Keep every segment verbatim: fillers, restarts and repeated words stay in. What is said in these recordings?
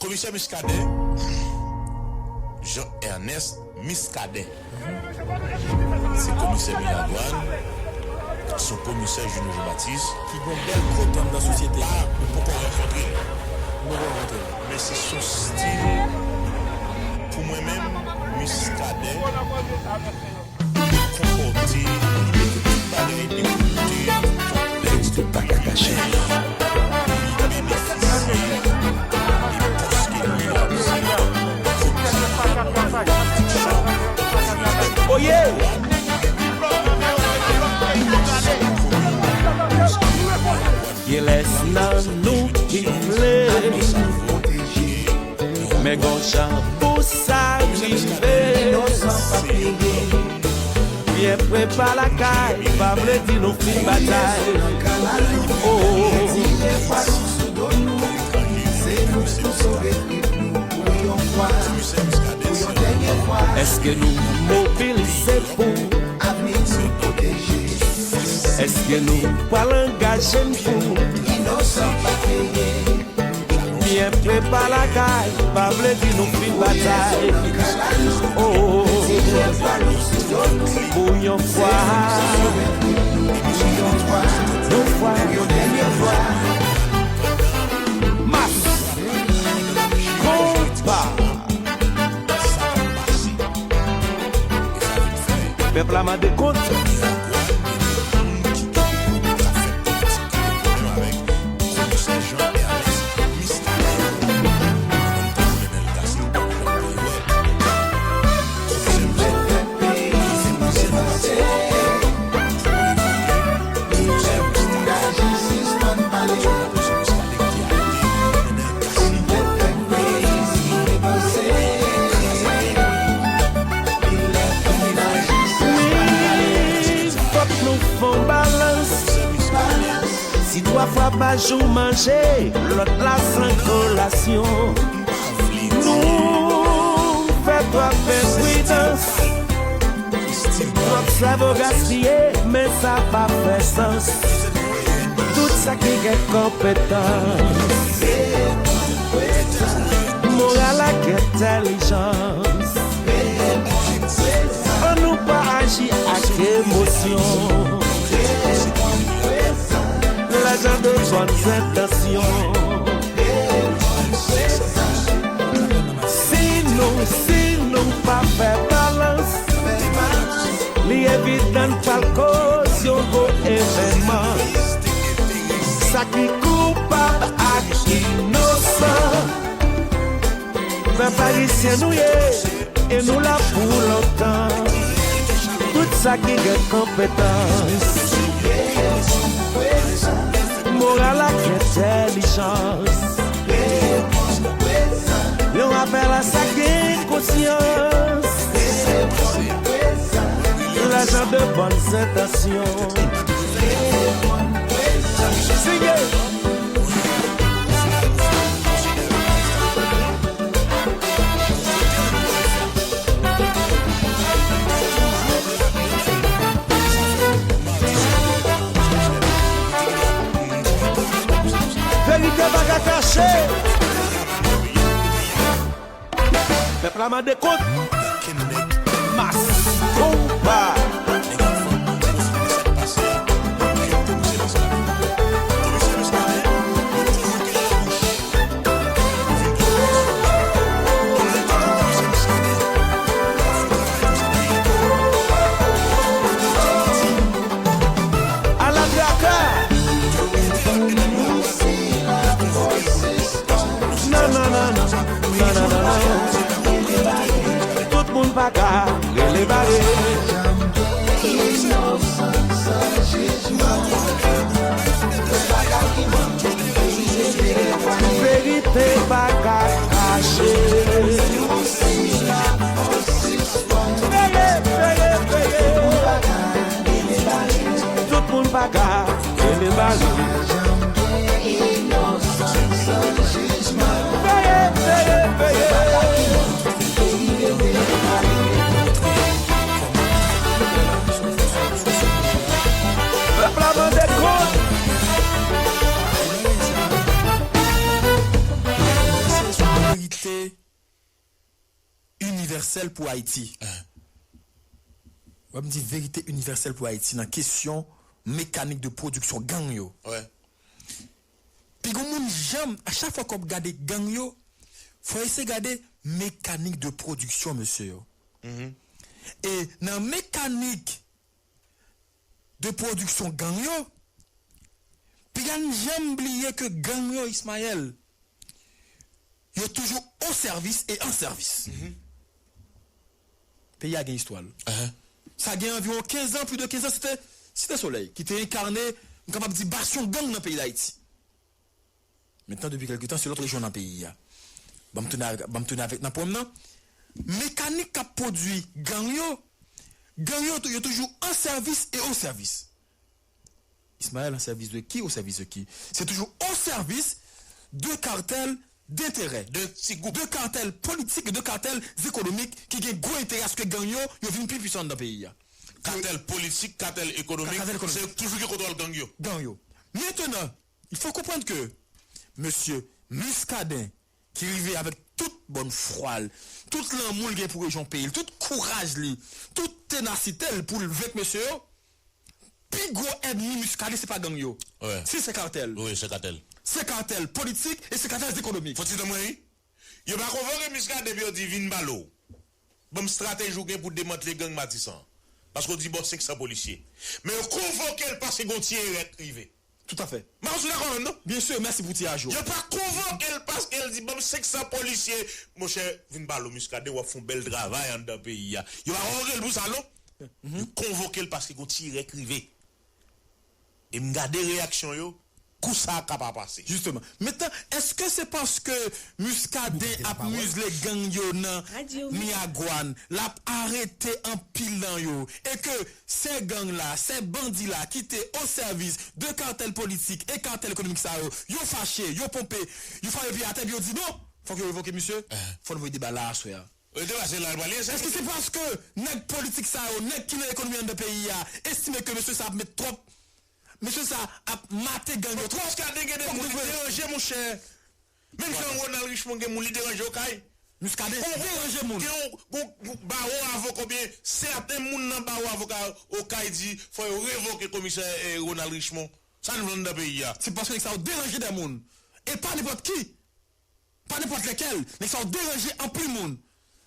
Komisè Muscadin, Jean Ernest Muscadin. Se komisè Miragwàn, se yon komisè Juno Jean Baptiste ki gen yon bèl kote anndan sosyete a. Nou poko rankontre l. Nou poko rankontre l. Men se son stil, pou mwen menm, Muscadin konpòte, li mete tout bagay de kote, konplèks de pa ka kache. Li benefisye de pòs ke li ap se komisè. Oye! Genlè se nan nou ki vle. Men gon jan pou sa rive. Byen prepa lakay pa vle di nou fin batay. Oh. Èske nou mobilize pou? Èske nou pral angaje n pou? Byen prepa lakay pa vle di nou fin batay. Oh, pou yon fwa, yon fwa, yon dènye fwa. Mas, konba. Pèp la mande kont. Wi, fòk nou fè yon balans. Si twa fwa pa jou manje, lòt la san kolasyon. Nou fè twa fè pridans. Twòp sèvo gaspiye, men sa pa fè sans. Tout sa ki gen konpetans, moral ak entèlijans. An nou pa aji ak emosyon. Lajan de bòn entansyon. Si nou, si nou pa fè balans, li evidan n pral koz yon gwo evènman. Sa ki koupab ak inosan. Pèp ayisyen nou ye, e nou la pou lontan. Tout sa ki gen konpetans, moral ak entèlijans. Yon apèl a sa gen konsyans. Lajan de bòn entansyon. Siye. Verite pa ka kache. Pèp la mande kont. Mas konba. Ala traka. Non, non, non, non. Non, non, non, non. Tout moun pa ka rele bare. Verite pa ka kache. Veye, veye, veye. Tout moun pa ka rele bare. Veye, veye, veye. Pèp la mande kont. verite inivèsèl pou Ayiti. Wè, m di verite inivèsèl pou Ayiti nan kesyon mekanik de pwodiksyon gang yo. Wi. Pi gon moun janm, a chak fwa ke w ap gade gang yo, fò w eseye gade mekanik de pwodiksyon mesye yo. E nan mekanik de pwodiksyon gang yo, pi gon janm bliye ke gang yo, Ismaël, yo toujou o sèvis e an sèvis. Peyi a gen istwa l. Sa gen anviwon kenz an, plis de kenz an, se te Site Solèy ki te enkane, m kapab di, basyon gang nan peyi Dayiti. Mentnan, depi kèlke tan, se lòt rejyon nan peyi a. Ban m tounen avèk, ban m tounen avèk nan pwen m nan. Mekanik k ap pwodui gang yo, gang yo, yo toujou an sèvis e o sèvis. Ismaël, an sèvis de ki? O sèvis de ki? Se toujou o sèvis de kartèl denterè. De ti gwoup. De kartèl politik, de kartèl ekonomik ki gen gwo enterè aske gang yo, yo vin pi pwisan anndan peyi a. Kartèl politik, kartèl ekonomik, kartèl ekonomik, se toujou ki kontwòl gang yo. Gang yo. Mentnan, il faut comprendre que mesye Muscadin, ki rive avèk tout bòn fwa l, tout lanmou l gen pou rejyon peyi l, tout kouraj li, tout tenasite l pou l venk mesye yo, pi gwo ènmi Muscadin se pa gang yo. Wi. Si se kartèl. Wi, se kartèl. Se kartèl politik e se kartèl ekonomik. Fò ti tan mwen, wi. Yo pa konvoke Muscadin epi yo di vin balo. Ban m estrateji w gen pou demantle gang Matisan. Paske w di ba w senk san polisye. Men yo konvoke l paske gon ti erè k rive. Toutafè. M pa konn si w dakò avè m, non? Byen si, mèsi pou tiraj ou. Yo pa konvoke l paske l di ban m senk san polisye. Monchè, vin balo Muscadin, w ap fè yon bèl travay anndan peyi a. Yo pa konvoke l pou sa, non. Yo konvoke l paske gon ti erè k rive. E m gade reyaksyon yo, kou sa a ka pa pase. Jisteman. Mentnan, èske se paske Muscadin ap mizle gang yo nan Miragwàn, l ap arete anpil nan yo, e ke se gang la, se bandi la ki te o sèvis de kartèl politik e kartèl ekonomik sa yo, yo fache, yo ponpe, yo frape pye atè, epi yo di non, fòk yo revoke misye, fò n voye deba la aswè a. Rete pase la, l pral ye, se Èske se paske nèg politik sa yo, nèg ki nan ekonomi anndan peyi a, estime ke mesye sa ap met twòp, mesye sa ap mate gang yo twòp? Muscadin gen de moun li deranje, monchè. Menm jan Ronald Richemond gen moun li deranje Okay. Muscadin deranje moun. Gen yon, yon, yon bawo avoka oubyen sèten moun nan bawo avoka Okay di fò yo revoke komisè, eh, Ronald Richemond. Sa n vle anndan peyi a? Se paske nèg sa yo deranje de moun. E pa nenpòt ki. Pa nenpòt lekèl, nèg sa yo deranje anpil moun.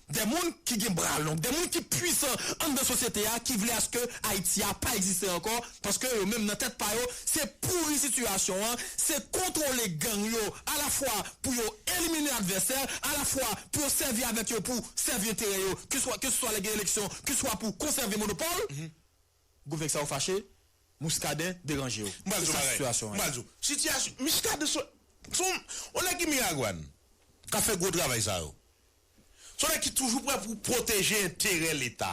De moun ki gen bra long, de moun ki pwisan anndan sosyete a, ki vle aske Ayiti a pa egziste ankò, paske yo menm nan tèt pa yo, se pouri sitiyasyon an, se kontwole gang yo, alafwa pou yo elimine advèsè, alafwa pou yo sèvi avèk yo pou sèvi enterè yo, keswa, keseswa lè gen eleksyon, keswa pou konsève monopòl. Gouvènman sa yo fache, Muscadin deranje yo. M pral di w yon bagay. Se sa sitiyasyon an. M pral di w. Sitiyasyon, Muscadin se, se yon, yon nèg ki Miragwàn, k ap fè gwo travay sa yo. Se yon nèg ki toujou prè pou pwoteje enterè Leta.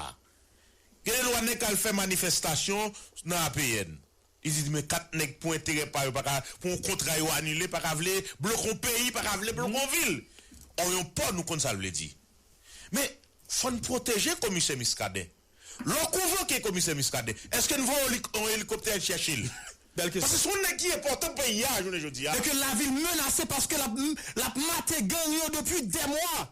Gen de lwa nèg k al fè manifestasyon nan A P N. Li di men kat nèg pou enterè pa yo pa ka, pou yon kontra yo anile, pa ka vle bloke yon peyi, pa ka vle bloke yon vil. Ò yon pò nou konn sa l vle di. Men, fò n pwoteje komisè Muscadin. Lè w konvoke komisè Muscadin, èske n voye yon helik-, yon helikoptè al chèche l? Bèl kesyon. Paske se yon nèg ki enpòtan pou peyi a jounen jodi a. E ke lavi l menase paske l ap, l ap mate gang yo depi dè mwa.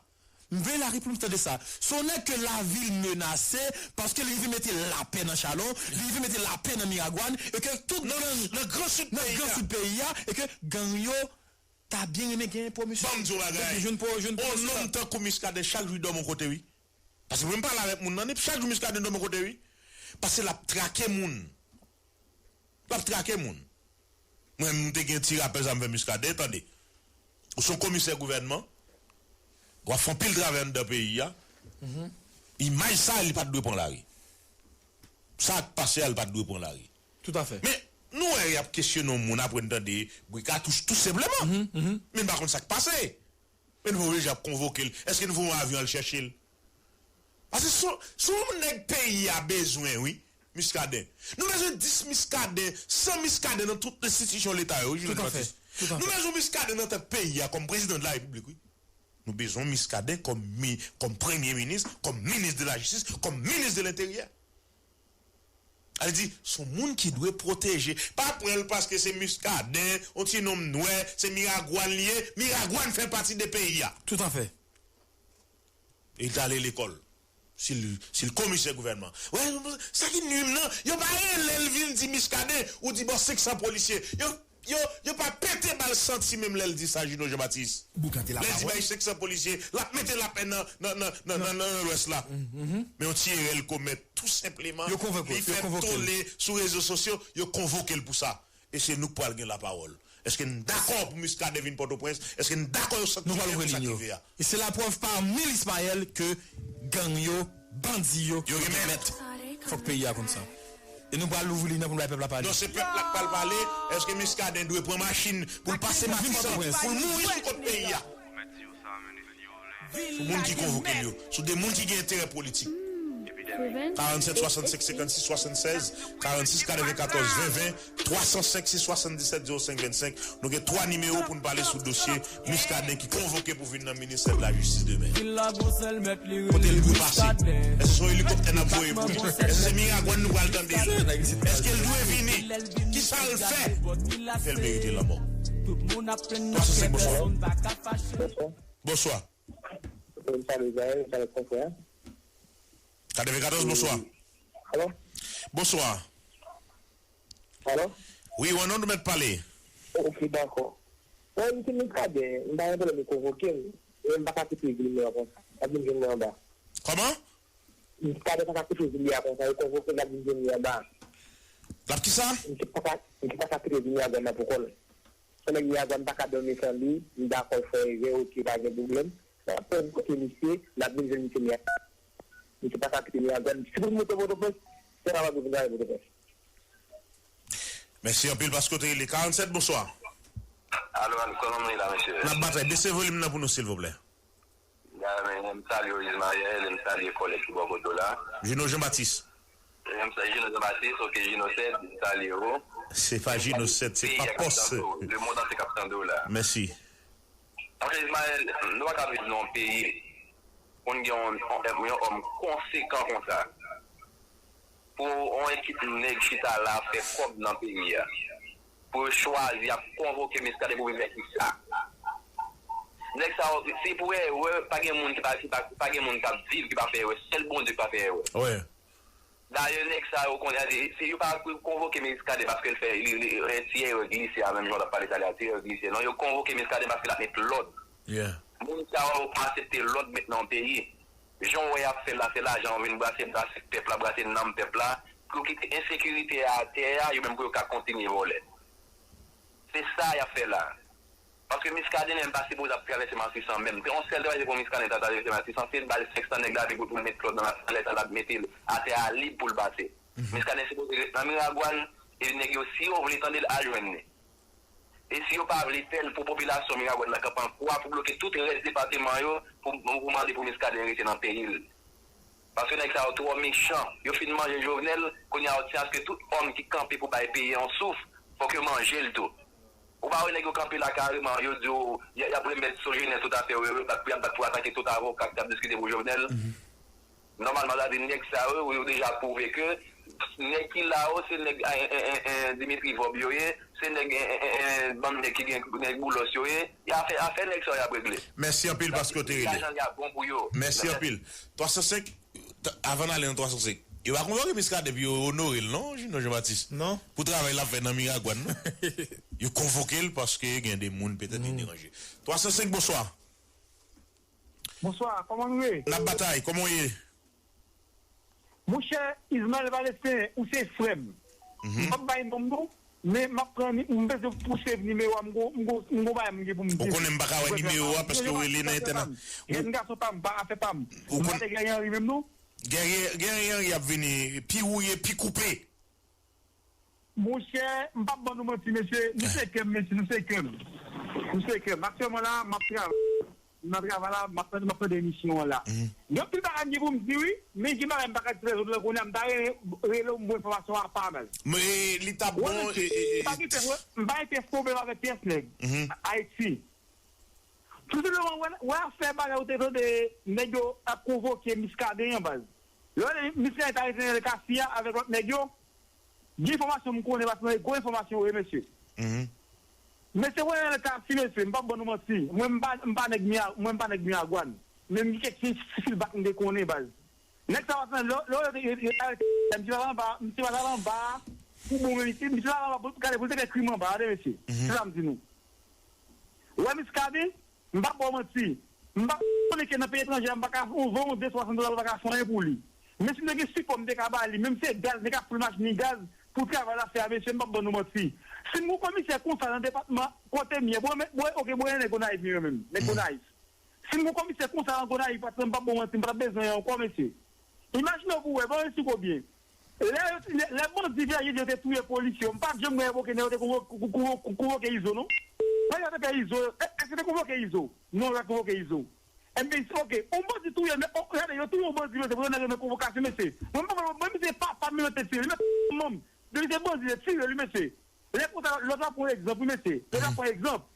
M vle Larepiblik tande sa. Se yon nèg ke lavi l menase paske li rive mete lapè nan Chalon, li rive mete lapè nan Miragwàn, e ke tout gang nan Gran Sid peyi a, e ke gang yo ta byen renmen gen pwomosyon. Ban m di w bagay. Depi jwenn pwo-, jwenn pwomosyon. On nonm tankou Muscadin, chak jou li dòmi yon kote, wi. Paske mwen m pale avèk moun nan, li, chak jou Muscadin dòmi yon kote, wi. Paske l ap trake moun. L ap trake moun. Mwen, m te gen ti rapèl sa m fè Muscadin, tande. Ou se yon komisè gouvènman, w ap fè anpil travay anndan peyi a. Imaj sa, li pa t dwe pran lari. Sa k pase a, li pa t dwe pran lari. Toutafè. Men, nou wè y ap kesyone yon moun apre n tande bri katouch, tou senpleman. Men n pa konn sa k pase. Men n pa oblije ap konvoke l. Èske n voye yon avyon al chèche l? Paske se, se yon nèg peyi a bezwen, wi, Muscadin. Nou bezwen dis Muscadin, san Muscadin nan tout enstitisyon Leta yo, wi, Julius Baptiste. Nou bezwen Muscadin nan tèt peyi a kòm prezidan de la Repiblik, wi. Nou bezwen Muscadin kòm mi-, kòm premye minis, kòm minis de la jistis, kòm minis de lenteryè. Sa vle di, se yon moun ki dwe pwoteje. Pa pran l paske se Muscadin, yon ti nonm nwè, se Miragwàn li ye. Miragwàn fè pati de peyi a. Toutafè. E li t ale lekòl. Si l, si l komisè gouvènman. Wè, sa ki nwi m nan, yo pa rele l vin di Muscadin, ou di bon senk san polisye. Yo, yo, yo pa pete bal santi menm lè l di sa, Jino Jean Baptiste. Lè l di bay senk san polisye, l ap mete lapè nan, nan, nan, nan, nan, nan Lwès la. Men yon ti erè l komèt, tou senpleman, li fè tole sou rezo sosyo, yo konvoke l pou sa. E se nou k pral gen lapawòl. Èske n dakò pou Muscadin vin Pòtoprens? Èske n dakò yo sanksyone pou sa k rive a? E se laprèv pa mil Ismael ke gang yo, bandi yo, yo gen mèt. Fòk peyi a konn sa. E nou pral louvri liy nan pou n bay pèp la pale. Non, se pèp la k pral pale. Èske Muscadin dwe pran machin pou l pase Matisan, pou l mouri sou kont peyi a? Sou moun ki konvoke l yo. Sou de moun ki gen enterè politik. Karannsèt swasannsenk senkannsis swasannsèz, karannsis katrevenkatòz ven ven, twa san senk sis swasanndisèt zewo senk vennsenk. Nou gen twa nimewo pou n pale sou dosye Muscadin ki konvoke pou vin nan ministè de la jistis demen. Kote l dwe pase? Èske se yon elikoptè n ap voye pou li? Èske se Miragwàn nou pral tande l? Èske l dwe vini? Kisa l fè? Fè l merite lanmò. Twa san senk, bonswa. Bonswa. M salye Israël, m salye konfrè. Katrevenkatòz, bonswa. Alo? Bonswa. Alo? Wi, ou an non, nou mèt pale. Ok, dakò. Bon, m se Muscadin, m pa gen pwoblèm yo konvoke m, men m pa ka kite vil mwen an konsa. L ap vin jwenn mwen anba. Kòman? Muscadin pa ka kite vil li a konsa, yo konvoke l, l ap vin jwenn li anba. L ap kisa? M se pa ka, m se pa ka kite vil li a konsa pou kò l. Sa nèg Miragwàn pa ka dòmi san li, m dakò l fè erè, ok, pa gen pwoblèm. N ap pran kote misye, n ap vin jwenn misye Miragwàn. Misye pa ka kite Miragwàn, si pou l monte Pòtoprens, se pa pou l vin gade Pòtoprens. Mèsi anpil paske w te rele. Karannsèt, bonswa. Alo, alo, kòman nou ye la, mesye? N ap batay. Bese volim nan pou nou, silvouplè. Ya, men, m salye w, Ismaël, m salye kòlèg ki bò kote w la. Jino Jean Baptiste. M salye Jino Jean Baptiste, ok, Jino sèt, m salye w. Se pa Jino sèt, se pa pòs. Le mond antye k ap tande w la. Mèsi. Monchè Ismaël, nou pa ka viv nan yon peyi pou n gen yon, yon, yon òm konsekan konsa. Pou yon ekip nèg chita la ap fè kòb nan peyi a. Pou yo chwazi ap konvoke Muscadin pou vin fè kisa? Nèg sa yo, se pou erè, pa gen moun ki pa, ki pa, pa gen moun k ap viv ki pa fè erè. Sèl Bondye ki pa fè erè. Wi. Dayè, nèg sa yo konnen, se, se yo pa konvoke Muscadin paske l fè, li, li, ti erè glise a, menm jan w t ap pale talè a, ti erè glise. Non, yo konvoke Muscadin paske l ap met lòd. Moun sa yo pa aksepte lòd met nan yon peyi. Jan w wè y ap fè l la, se lajan yo vin brase, brase pèp la, brase nanm pèp la, pou yo kite ensekirite a atè a, yo menm pou yo ka kontinye vòlè. Se sa y ap fè la. Paske Muscadin li menm pa sipoze ap travèse Matisan menm. Se yon sèl travay se pou Muscadin ta travèse Matisan, se l ba l senk san nèg la, epi pou, pou l met lòd nan la, lè sa l ap mete l atè a lib pou l pase. Muscadin sipoze ret nan Miragwàn, e nèg yo, si yo vle tande l, al jwenn li. E si yo pa vle fè l pou popilasyon Miragwàn nan kanpe an kwa pou bloke tout rès depatman yo pou, pou mande pou Muscadin rete nan peyi l. Paske nèg sa yo twò mechan. Yo fin manje Jovenel, kounye a yo tyann aske tout òm ki kanpe pou bay peyi a yon souf, fòk yo manje l tou. Ou pa wè nèg yo kanpe la kareman, yo di w, y, y ap remèt Sogener tout afè yo, y ap bat, y ap bat pou atake tout avoka ki t ap diskite pou Jovenel. Nòmalman, sa vle di nèg sa yo, yo deja pwouve ke nèg ki la yo, se nèg, en, en, en, en, Dimitri Vorbe yo ye, se nèg, en, en, en, en, bann nèg ki gen, nèg Boulos yo ye. Y a fè, afè nèg sa yo y ap regle. Mèsi anpil paske w te rele. Lajan li a bon pou yo. Mèsi anpil. Twa san senk, t-, avan n ale nan twa san senk, yo pa konvoke Muscadin pou yo onore l, non, Junior Jean Baptiste? Non. Pou travay l ap fè nan Miragwàn, non? Yo konvoke l paske gen de moun petèt li deranje. Twa san senk, bonswa. Bonswa, kòman nou ye? N ap batay, kòman w ye? Monchè Ismaël Palestin, ou se frè m. M p ap bay non m non, men m ap pran ni-, m bezwen pou save nimewo a, m gon, m gon, m gon bagay m gen pou m di. Ou konnen m pa ka wè nimewo a paske w rele nan entènal. Jèn gason pa m, pa afè pa m. M pa de Guerrier Henry menm non. Guerrier, Guerrier Henry ap vini, pi wouye, pi koupe. Monchè, m p ap ban nou manti, mesye. Nou se kè m, mesye, nou se kè m. Nou se kè m. Aktyèlman la, m ap travay. M nan travay la, m ap tande, m ap tande emisyon an la. Gen anpil bagay m gen pou m di, wi, men gen bagay m pa ka di lèzòt la kounye a, m ta rele, rele w, m ba w enfòmasyon apa, baz. Men, e, li t ap bon, mesye, e, e, m pa gen pyès, m pa gen pyès pwoblèm avèk pyès nèg. Ayiti. Tou senpleman, wè, wè afè bagay ou te tande nèg yo ap konvoke Muscadin an, baz. Lè w wè Muscadin ta rete nan Kasi a avèk lòt nèg yo, gen enfòmasyon m konnen, paske mwen gwo enfòmasyon wi, mesye. Mesye, wè nan Kasi, mesye, m p ap ban nou manti. Mwen, m pa, m pa nèg Mira-, mwen, m pa nèg Miragwàn. menm gen kèk ti, ti feedback m te konnen, baz. Nèg sa yo, lè, lè yo te, yo, yo arete, misye pa t anba, misye pa t anba pou bon, men misye, misye pa t anba pou, gade, pou l te fè krim anba, tande, mesye. Se sa m di nou. Ou wè Muscadin, m p ap ba w manti. M pa konnen ke nan peyi etranje a, m pa ka, ou voye yon de, twa san dola, m pa ka fè anyen pou li. Men si m te gen sipò, m te ka ba li, menm se gaz, m te ka foul machin li gaz pou travay l ap fè a, mesye, m p ap ban nou manti. Si m gon komisè konsa nan depatman kote m ye, bon, men, bon, oke, bon, nèg Gonayiv m ye menm, nèg Gonayiv. Si m gon komisè konsa nan Gonayiv, patnè, m p ap ba w manti, m pa t ap bezwen ankò, mesye. Imajine w pou w wè, ban yon siko byen. Lè yo, lè, lè bandi Vèyil yo te touye polisye yo, m pa t janm wè okenn yo te konvo-, konvo-, konvo-, konvoke Izo, non? Lè yo te fè Izo, e, èske te konvoke Izo? Non, yo pa t konvoke Izo. Enben, oke, yon bandi touye, men, o, gade, yo touye yon bandi, mesye, pou yo nan renmen konvokasyon, mesye. Mwen, mwen, mwen, mwen, mesye, papa m, yo te tire li, mesye, manman m. Depi se bandi, yo tire li, mesye. Lè konsa, lòt la pran egzanp, wi, mesye. Lòt la pran egzanp.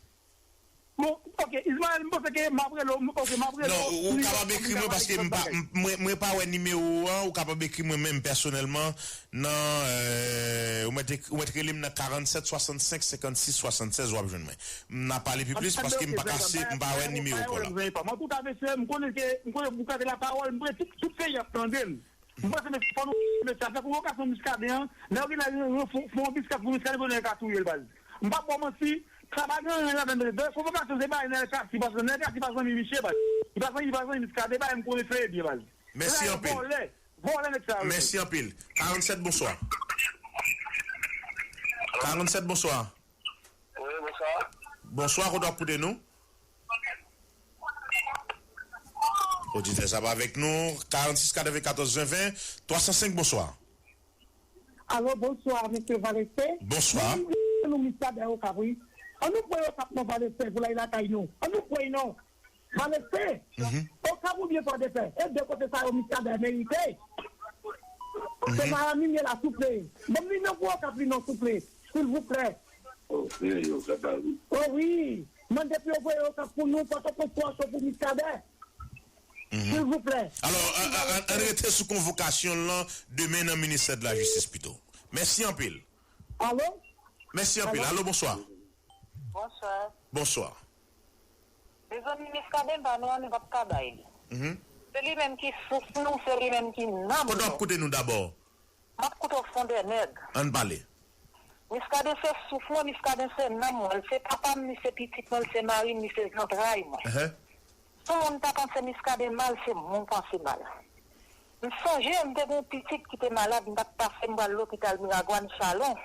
Bon, oke, Ismaël, m panse ke m ap rele w, oke, m ap rele w. Non, ou, ou kapab ekri mwen paske m pa, m, mwen, mwen pa wè nimewo an, ou kapab ekri mwen menm pèsonèlman nan, euh, ou mèt ek-, ou mèt rele m nan karannset swasannsenk senkannsis swasannsèz, w ap jwenn mwen. M nan pale pi plis paske m pa ka se, m pa wè nimewo kò la. Antouka, mesye, m konnen ke, m konnen Bouka de la pawòl, m konnen tout, tout peyi ap tande l. M panse, mesye, fò nou, mesye, afè konvokasyon Muscadin an, lè yo gen lè yo fè, fè yon biskèt pou Muscadin pou nèg ka touye l, baz. M p ap ba w manti, sa pa gen anyen ladan l, mesye. Konvokasyon se bay Nèl Cassy, paske Nèl Cassy pa zanmi misye, baz. Li pa zanmi, li pa zanmi Muscadin, bagay m konnen trè byen, baz. Mèsi anpil. Vòlè, vòlè nèg sa yo. Mèsi anpil. Karannset, bonswa. Karannset, bonswa. Wi, bonswa. Bonswa, kote w ap koute nou? Oditè sa pa avèk nou. Karannsis katrevenkatòz ven ven, twa san senk, bonswa. Alo, bonswa, mesye Valestin. Bonswa. Mwen, mwen, nou Muscadin Okap, wi. An nou pran Okap non, Valestin, pou l al lakay nou. An nou pran non. Valestin. Okap oubyen Pòdepè. E de kote sa yo Muscadin merite. Se Miami m ye la, souple. Ban m nimewo pou Okap li non, souple. Silvouplè. O wi. Mande pou yo voye Okap pou nou, Pòtoprens twò cho pou Muscadin. Silvouplè. Alò, an, an, an, an rete sou konvokasyon l lan demen nan ministè de la jistis pito. Mèsi anpil. Alo? Mèsi anpil. Alo? Alo, bonswa. Bonswa. Bonswa. Mezanmi, Muscadin pa nou an, nou p ap ka bay li. Se li menm ki souf nou, se li menm ki nanm nou. Kote w ap koute nou dabò? M ap koute w Fondènèg. Ann pale. Muscadin se souf mwen, Muscadin se nanm mwen. Li se papa m, li se pitit mwen, li se mari m, li se zantray mwen. Si yon moun ta panse Muscadin mal, se mwen w panse mal. M sonje, m te gen yon pitit ki te malad, m t ap pase, m pral lopital Miragwàn, Chalon.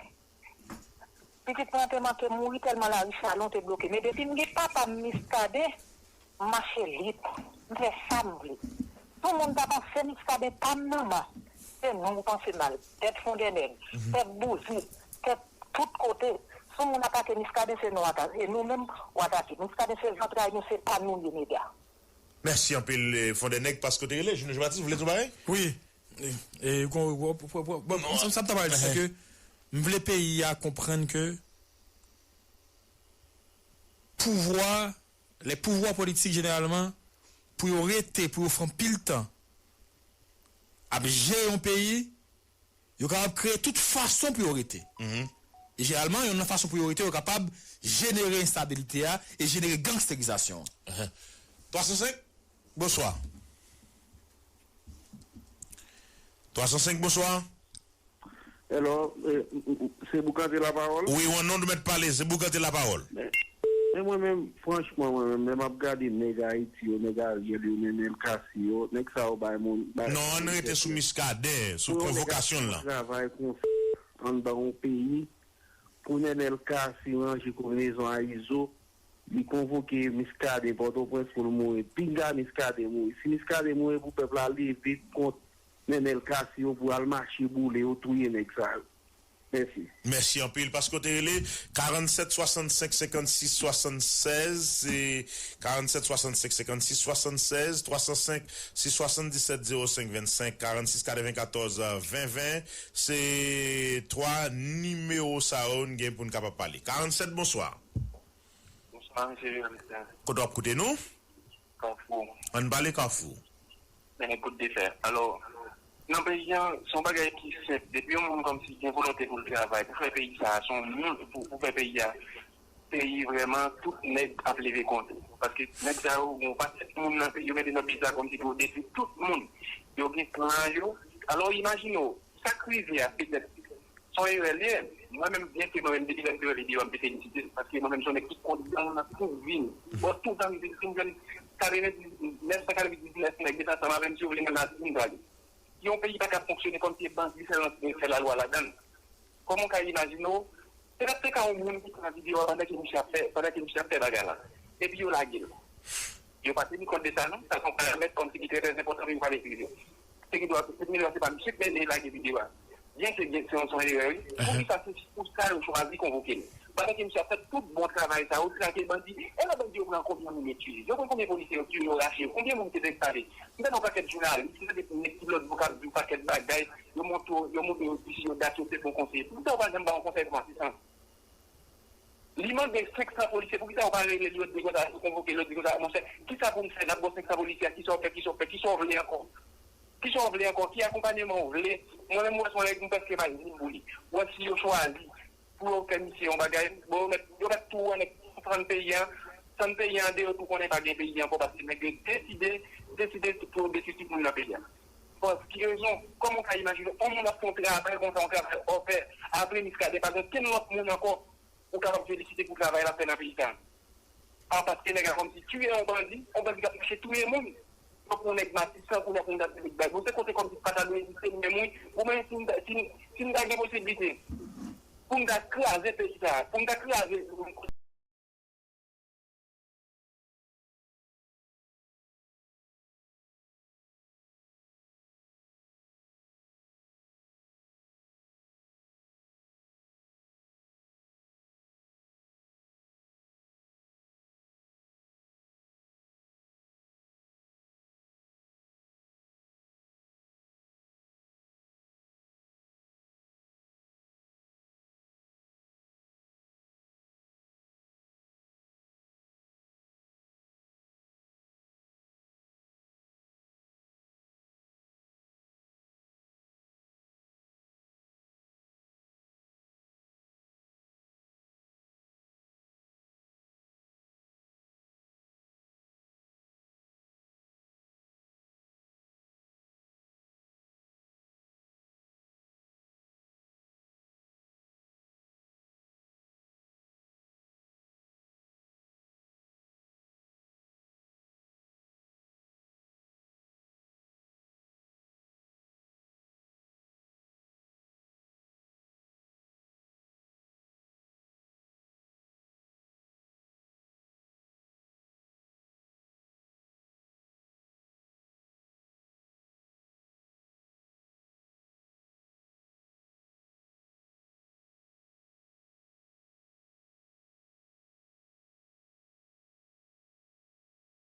Pitit mwen an te manke mouri tèlman lari Chalon te bloke. Men depi m gen papa m Muscadin, m mache lib. M fè sa m vle. Si yon moun ta panse Muscadin pa m nan, se nou w panse mal. Tèt Fondènèg, tèt Bouzik, tèt tout kote. Si yon moun atake Muscadin, se nou atake. E nou menm, w atake. Muscadin se zantray nou, se pa nou l ye, nega. Mèsi anpil, eh, Fondènèg, paske w te rele. Junior Jean-Baptiste, ou vle di yon bagay? Wi. E, e, kon, bon, bon, bon, sa, sa m ta pale, se ke m vle peyi a konprann ke pouvwa, lè pouvwa politik jeneralman, pou yo rete, pou yo fè anpil tan ap jere yon peyi, yo kapab kreye tout fason pou yo rete. E jeneralman, youn nan fason pou yo rete, yo kapab jenere enstabilite a e jenere gangsterizasyon an. Twa san senk, bonswa. Twa san senk, bonswa. Hello, eh, m, m, m, se Boukante Lapawòl? Wi, ou an non, ou mèt pale, se Boukante Lapawòl. Men, men mwen menm, franchman, mwen menm, lè m ap gade nèg Ayiti yo, nèg Ariel yo, Nenel Cassy yo, nèg sa yo bay moun, bay... Non, ann rete sou Muscadin, sou konvokasyon l lan. Pou yon nèg ap fè yon travay konsa anndan yon peyi, pou Nenel Cassy ranje konbinezon a Izo, li konvoke Muscadin Pòtoprens pou l mouri. Pinga Muscadin mouri. Si Muscadin mouri, pou pèp la leve kont Nenel Cassy yo, pou al mache boule yo, touye nèg sa yo. Mèsi. Mèsi anpil paske w te rele. Karannset swasannsenk senkannsis swasannsenk, se karannset swasannsenk senkannsis swasannsenk, twa san senk, sis swasanndisèt zewo senk vennsenk, karannsis katrevenkatòz ven ven, se twa nimewo sa yo n gen pou n kapab pale. Karannset, bonswa. Bonswa, mesye jounalis la. Kote w ap koute nou? Kafou. Ann pale Kafou. Men kout de fè. Alò, nan peyi a, se yon bagay ki senp. Depi yon moun kòmsi gen volonte pou l travay, pou fè peyi sa a, se yon moun pou, pou fè peyi a. peyi vrèman, tout nèg ap leve kont ou. Paske nèg sa yo, bon, pa tèt moun nan peyi, yo mete nan peyi sa kòmsi pou yo detwi tout moun. Yo gen plan yo. Alò, imajine w, sa k rive a, petèt, se yon erè li ye. Mwen menm, byen ke mwen menm, depi lè m te wè videyo a, m te felisite l, paske mwen menm, se yon nèg ki kont gang nan tout vi m. Bon, tout tan, depi m jèn, katrevennèf san katrevenndiznèf, nèg met ansanm avè m, si yo vle, mwen la, m prale. Si yon peyi pa ka fonksyone kòmsi e bandi sèlman ki gen fè lalwa ladan l, kòman w ka imajine w? Se nèg se ka yon moun ki pran videyo a pandan ke misye ap fè, pandan ke misye ap fè bagay la. Epi yo lage l. Yo pa teni kont de sa, non. Sa se yon paramèt kòmsi ki trè, trè enpòtan pou yo pa metrize. Se ki dwa, se ki dwa, se pa misye ki mennen lage videyo a. Byen ke byen, se yon, se yon erè, wi. Poukisa se pou sa yo chwazi konvoke l? Pandan ke misye ap fè tout bon travay sa yo, trake bandi, e lè bandi yo pran konbyen moun yo tiye? Yo pran konbyen polisye yo tiye, yo rache yo? Konbyen moun ki te enstale? M tande yon pakèt jounalis, m tande nèg ki lòt bò k ap di yon pakèt bagay, yo monte, yo monte, yo di si yo dat, yo se bon konseye. Poukisa yo pa janm ba yon konsèy kòm asistans? Li mande senk san polisye, poukisa yo pa rele l, yo di konsa, yo konvoke l, yo di konsa, monchè, kisa pou n fè, n ap ba w senk san polisye a, kisa w fè, kisa w fè, kisa w vle ankò? Kisa w vle ankò? Ki akonpanyeman w vle? Mwen menm, mwen, se yon nèg, m prèske pa di pou li. Mwen, si yo chwazi, pou yo fè misye yon bagay, bon, yo mèt, yo mèt tou annik tann peyi a, tann peyi a deyò tou konnen pa gen peyi ankò, paske nèg yo deside, deside pou yo detwi tout moun nan peyi a. Paske rezon, kòman w ka imajine yon moun ap fè yon travay konsa, yon travay òfè, apre Miskaden, pa gen okenn lòt moun ankò ou kapab felisite pou travay l ap fè nan peyi sa? A, paske nèg la kòmsi tiye yon bandi, yon bandi k ap mache touye moun. Tankou yon nèg Matisan, kounye a pou n ta di nèg Bay. Bon, se kote kòmsi pa ta dwe egziste menm, wi. Bon, men si n ta, si n, si n ta gen posiblite pou n ta kraze peyi sa, pou n ta kraze